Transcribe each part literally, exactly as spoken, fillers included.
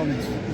ལས་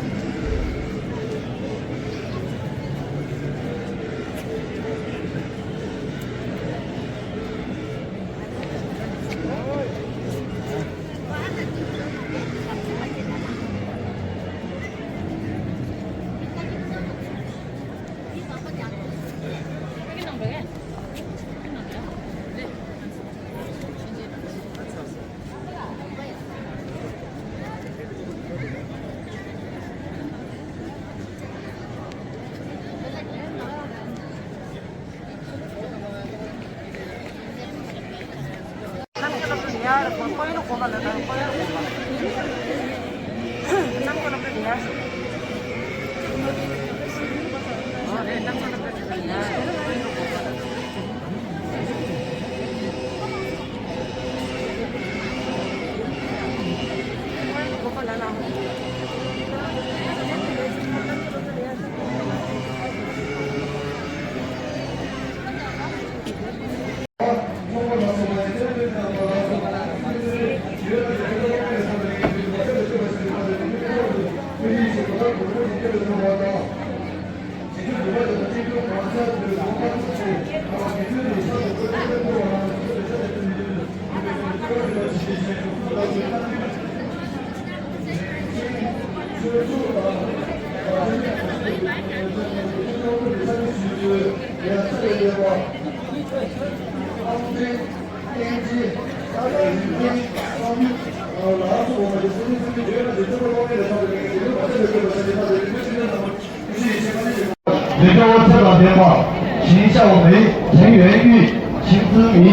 ཀ་བ་ཚེ་དང་ལྡན་པ། ཞིང་ཤ་བ་མེ། ཞིང་ཡོན་ཡུས། ཞིང་ཙི་མི།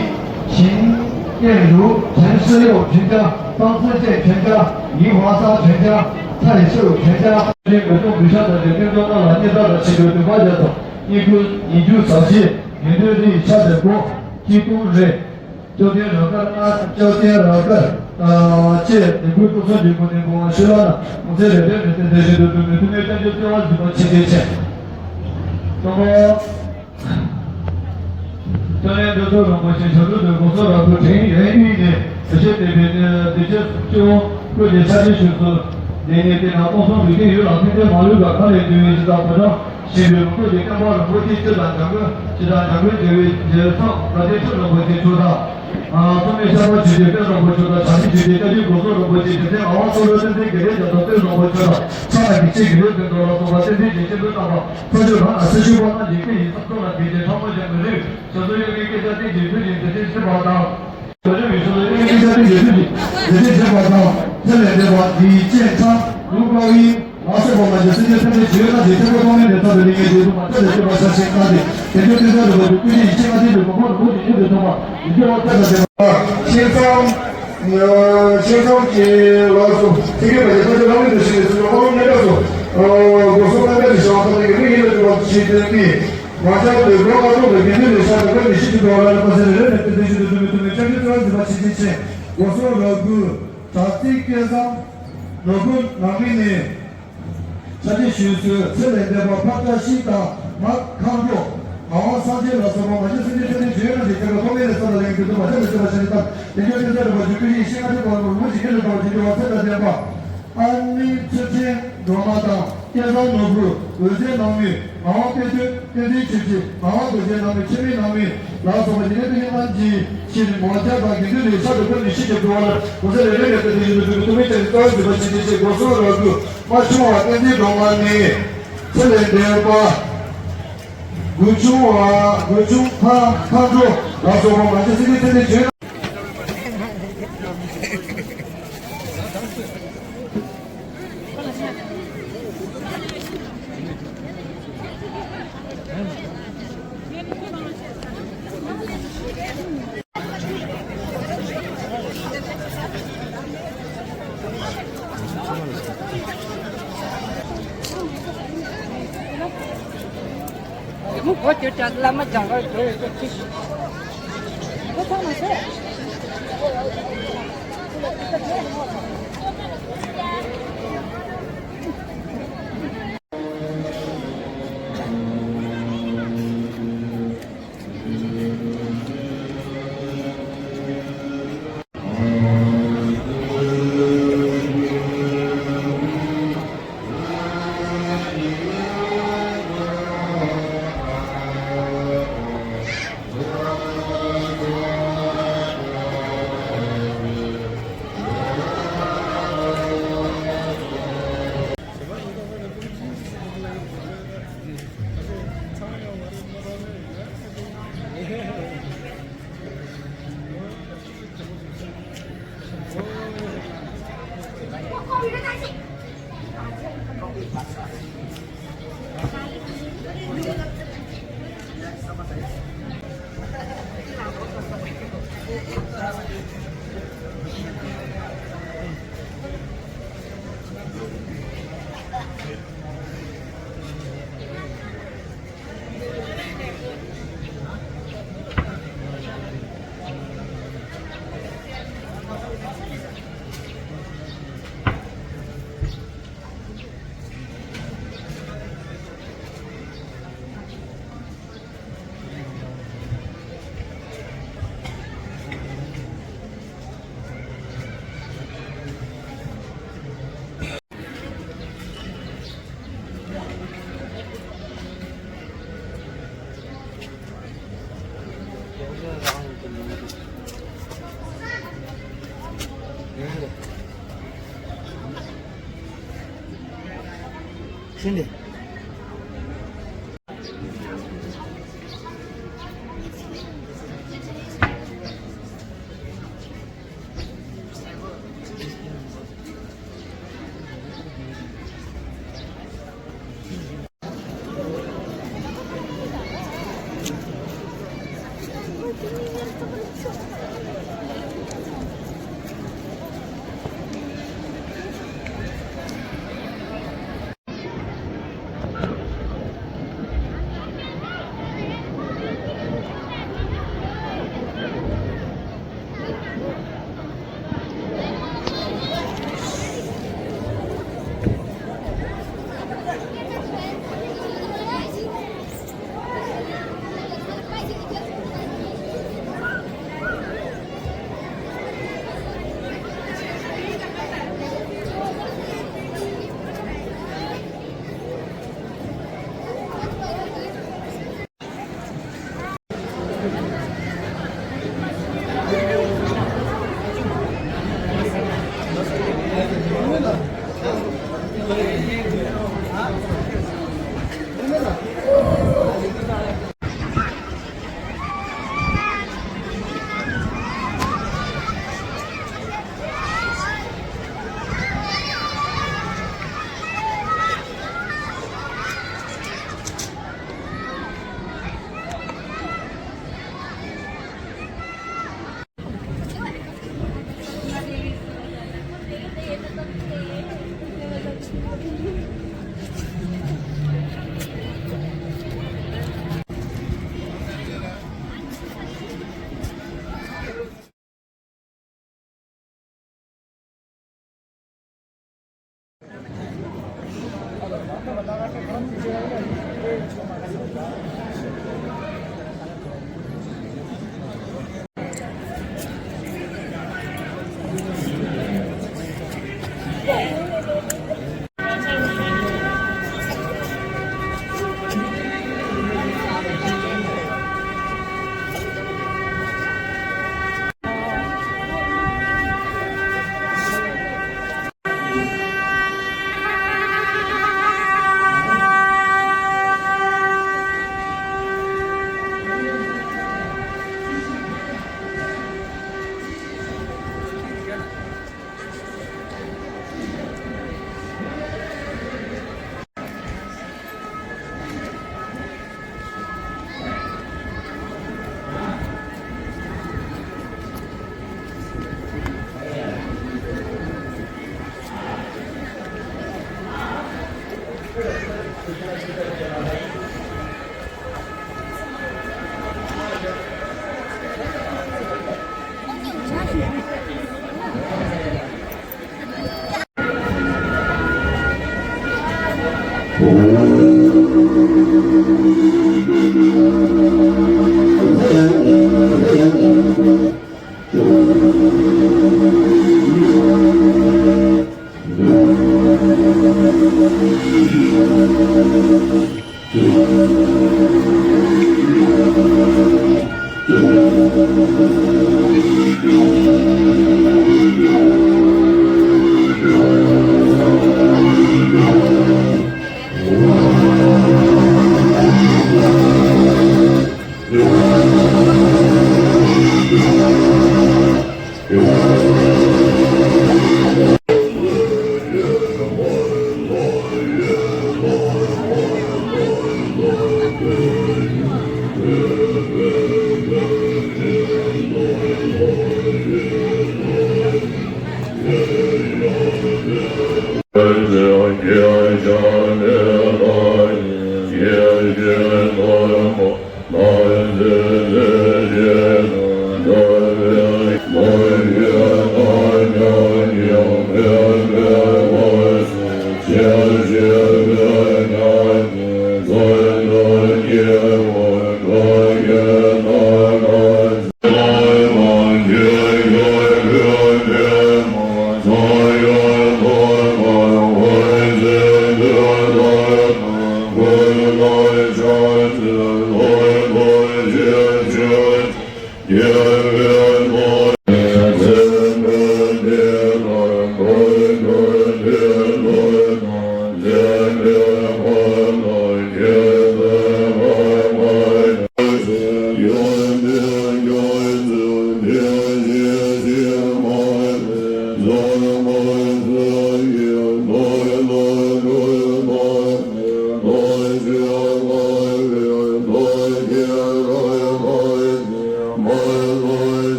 ཞིང་ཡེ་རུ། ཞིང་ཧྲི་ཡོ་ཆོས་རྒྱལ། ཏང་ཙི་ཅེ་ཆོས་རྒྱལ། ཡིན་ཧྭ་ས་ཆོས་རྒྱལ། ཚ་ཡི་ཤི་ཆོས་རྒྱལ། ཞིང་མེ་ཏོག་འབུལ་ཤ་དང་འབྲས་སྤུན་ཏོག་ལ་གཉེར་ཐག་དང་ཆེ་བའི་འདུན་པ་བརྒྱ་དང་གཉིས་ཀུན་ཉིན་རྒྱུན་ཟབ་ཞི། ཡོན་ཏན་རི་ཡི་ཤ་དེ་གོ། སྐྱིད་གཏོང་རེད། ཅོ་ཏན་ར་དཀར་ལྔ། ཅོ་ཏན་ར་དཀར་ཨ་བཅས་ལས་འགུལ་སྟོབས་ཆེན་འདུས་མོ་ནས་འགོ་བ་ཤོད་ལ་ན་གོང་ཚད་རེ་རེ་རེ་བརྟན་བརྟན་བཞིན་དུ་འགྲོ་མི་ཐུབ་མེད་བསྟན་བཅོས་བརྩེ་བ་འཛིན་པ་ཆེ་གལ་ཆེ། གཙོ་བོ། ཅོ་ནན་འདུ་ཚོགས་རིན་པོ་ཆེ་བྱང་ཆུབ་ཏུ་སྒོ་གསུམ་རབ་ཏུ་དྲན་ཡོན་ཡུལ་ནས་དུས་ཆེན་དེ་བའི་དུས་ཆེན་སྤྱི་བོ་བཀོད་དེ་ཕྱག་ཕྱི་ཞུ་ཚུལ་ལས་ནས་དེ་ན་སྟོང་གསུམ་ལུས་ཀྱི་ཡུལ་ལ་ཕན་བདེ་མ་ལུས་པ་གང་ལས་འདུལ་བའི་གཞི་བདག་ཕོ་བྲང་ཞིང་པའི་ལུང་རྟོགས་ཀྱི་བསྟན་པ་རིན་པོ་ཆེ་སྤྱི་དང་འཇམ་མགོན་སྤྱི་དང་འཇམ་མགོན་རྒྱལ་བའི་རྗེས་ཚོགས་དགའ་ལྡན་ཁྲི་རིན་པོ་ཆེ་མཆོག་དང་། ཨ། ཚོགས་མི་ཤར་པ་ཆོས་རྗེ་དཔལ་བཟང་པོ་མཆོག་དང་། བྱང་ཆུབ་ཆོས་རྗེ་བཀའ་བརྒྱུད་སྒོ་གསུམ་རིན་པོ་ཆེ། རྗེ་བཙུན་ངག་དབང་རྩ་བློ་བསྟན་འཛིན་དགེ་ལེགས་རྒྱ་མཚོ་དཔལ་བཟང་པོ་མཆོག་དང་། ཕྱག་ན་དགེ་བཤེས་དགེ་ལེགས་སྤུན་ཟླ་ལ་སོགས་པ་བསྟན་འཛིན་གྱི་སྤྱི་འབོད་རྣམ་པ་ས་ཆོས་གང་ན་སྲི་ཞུ་པ་རྣམས་ཡིན་ཁྱེད་ཡིན་སྲིད་སྐྱོང་ལ་དགེ་ཆེ་ཕྲ་མོ་ཅན་མི་རིགས་ཞབས་སོར་གཡོ་མའི་སྐད་ཆ་བསྟན་ཅིང་ཕུལ་ཅིང་དེ་བཞིན་གཟིགས་པ་དང་། ཞབས་སོར་གཡོ་མའི་སྐད་ཆ་བསྟན་ཅིང་ཕུལ་ཅིང་དེ་བཞིན་གཟིགས་པ་དང་། ཚེ་ལས་འདས་པ་འདིའི་སྤྱན་ཁྲ་ལུག་པ་ཡིན། ང་སོགས་པ་མ་གྱུར་སེམས་ཅན་ཐམས་ཅད་ཇི་ཡོད་ན་དེ་ཐེག་པ་ཐོགས་མེད་ནས་ཐར་པའི་ལིང་གའི་རྡུལ་དུ་མ་ཐར་ལས་སྐྱོབ་པར་ཤོག་ཅེས་བཀའ་སྩལ་ཏེ། དལ་འབྱོར་ཀུན་བཟང་རིན་པོ་ཆེ་སྐུ་བཞིའི་ཡེ་ཤེས་ལྔ་ལྡན་གྱི་གོ་འཕང་རིན་པོ་ཆེ་མྱུར་དུ་ཐོབ་པ་ཡིད་ཀྱི་དབང་ཐོབ་པར་བྱེད་པ། ཤིང་ཚང་། ཤིང་ཚང་གི་ལགས་སོ། ཐེག་པའི་བར་ཆད་ཐམས་ཅད་ལམ་ལས་འདས་ཤིང་ལས་སུ་ཡང་ཀུན་སློང་མཉམ་བཞག་སོ། སྒོ་གསུམ་རྣམ་དག་གི་ཞིང་ཁམས་ཀྱི་མི་ཡིན་ལ་འགྱུར་བ་ཞིག་སྟོན་ཏེ། མ་ཆགས་པའི་ལོ་ལྔ་སྟོང་དུ་དགེ་འདུན་ལས་ཤར་བའི་སྐབས་ནས་ཤི་ཅི་འགྲོ་བ་ལ་ལུས་པ་ཟེར་ནས་རེ་ནས་ཏེ་ཏེ་ཤི་དུ་དུ་མི་དུ་མི་ཅང་གི་ཚོར་འཛིན་པ་ཆེ་ཆེ་ཆེ། སྒོ་གསུམ་རབ་གུ། དྲག་ཚིག་སྐལ་བཟང་། ནོར་བུ་ནང་མི་ནས། ཕྱག་རྗེས་ཞུས་སོ། ཚེ་ལས་འདས་པ་ཕག་སྐྲ་ཤིང་དང་མ་ཁམས་རོ། ངག་དབང་སངས་རྒྱས་ལ་སོགས་པ་མ་གྱུར་སེམས་ཅན་ཐམས་ཅད་ཇི་ཡོད་ན་དེ་ཐེག་པ་ཐོགས་མེད་ནས་ས་དང་ལྷའི་རྒྱུད་དུ་མ་ཆགས་པར་སྤྱོད་པར་བྱས་ནས་ཐར། དལ་འབྱོར་ཀུན་བཟང་རིན་པོ་ཆེ་སྐུ་བཞིའི་ཡེ་ཤེས་ལྔ་ལྡན་གོ་འཕང་རིན་པོ་ཆེ་མྱུར་དུ་ཐོབ་པར་བྱིན་གྱུར་པ་ཚེ་དང་ལྡན་པ། ཨ་ནི་ཚུལ་ཁྲིམས་སྒྲོལ་མ་དང་། སྐལ་བཟང་ནོར་བུ། འོད་ཟེར་ནང་མི། ངག་དབང་དཔལ་དུས། བསྟན་འཛིན་ཆོས་སྐྱིད། ངག་དབང་རྡོ་རྗེ་ནང་མི། འཆི་མེད་ནང་མི་ལ་སོགས་པ་འཇིག་རྟེན་པའི་སྙིགས་མ་འཇིག་ཕྱིར་མོ་ཆ་དང་དགེ་འདུན་ལས་ཤར་དུ་བོད་ནས་ཤི་ཞིག་འགྲོ་བ་ལ་གོ་ས་རེ་རེ་ནས་ཏེ་ཏེ་ཤི་དུ་དུ་དུ་མི་ཅན་གྱི་རྩ་བའི་འཛིན་པ་ཆེ་ཆེ་ཆེ་སྒོ་གསུམ་རབ་ཏུ་མ་ཆུང་བ་བསྟན་འཛིན་སྒྲོལ་མ་ནི་ཚེ་ལས་འདས་པ། དགུ་ཆུང་བ་དགུ་ཆུང་ཕ་ཕ་འགྲོ་ལ་སོགས་པ་མ་ཆ་སྲིད་ཀྱི་ཚེ་ནས་བྱོན། ཤིན་ཏེ།